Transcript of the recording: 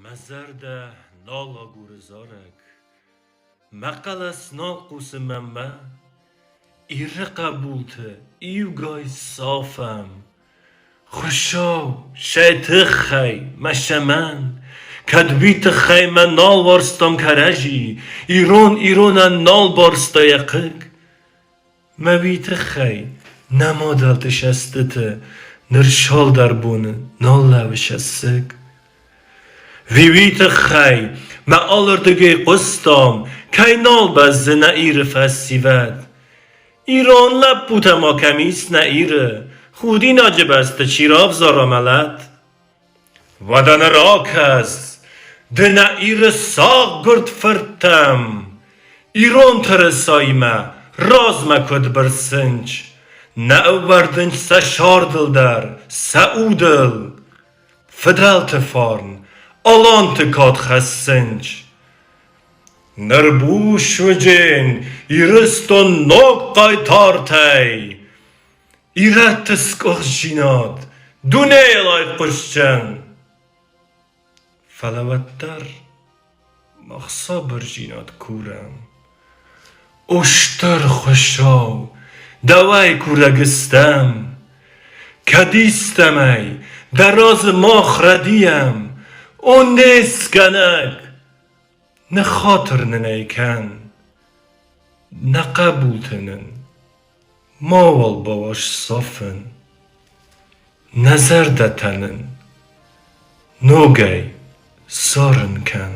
Мӕ зӕрдӕ нал агуры зарӕг, Мӕ хъӕлӕс нал хъусы мӕнмӕ. Иры хъӕбулты иугай сафӕм. Хуыцау, сӕ тыххӕй мӕ цӕмӕн? Кӕд уый тыххӕй мӕ нал уарзтам кӕрӕдзи, Ирон иронӕн нал барста йӕ хъыг? Мӕ уый тыххӕй нӕ мадӕлты сӕстыты Ныр цалдӕр боны нал лӕууы сӕ сыг. Уый тыххӕй мӕ алырдыгӕй хъуыстам, Кӕй нал бӕззы нӕ Иры фӕсивӕд. Ирон лӕппутӕ ма кӕм ис нӕ Иры, Худинаджы бӕсты чи равзара мӕлӕт? Уӕдӕ ныр акӕс, ды нӕ Иры саггуырд фырттӕм, Ирон тырысаимӕ размӕ куыд бырсынц, Нӕ ӕууӕрдынц сӕ сӕрдыл дӕр, сӕ удыл. Фыдӕлты фарн, аланты кад хӕссынц. Ныр бусуыджын Ирыстон ног хъайтартӕй, Ирӕтты сгуыхтдзинад дунейыл айхъуысдзӕн. Фӕлӕ уӕддӕр мах сабырдзинад курӕм. О Стыр Хуыцау, дӕуӕй курӕг стӕм, Кӕд истӕмӕй дӕ разы мах рӕдийӕм, О не скӕнӕг, ныххатыр нын ӕй кӕн, Нӕ хъӕбулты нын мауал бауадз сафын, Нӕ зӕрдӕтӕ нын ногӕй цӕрын кӕн.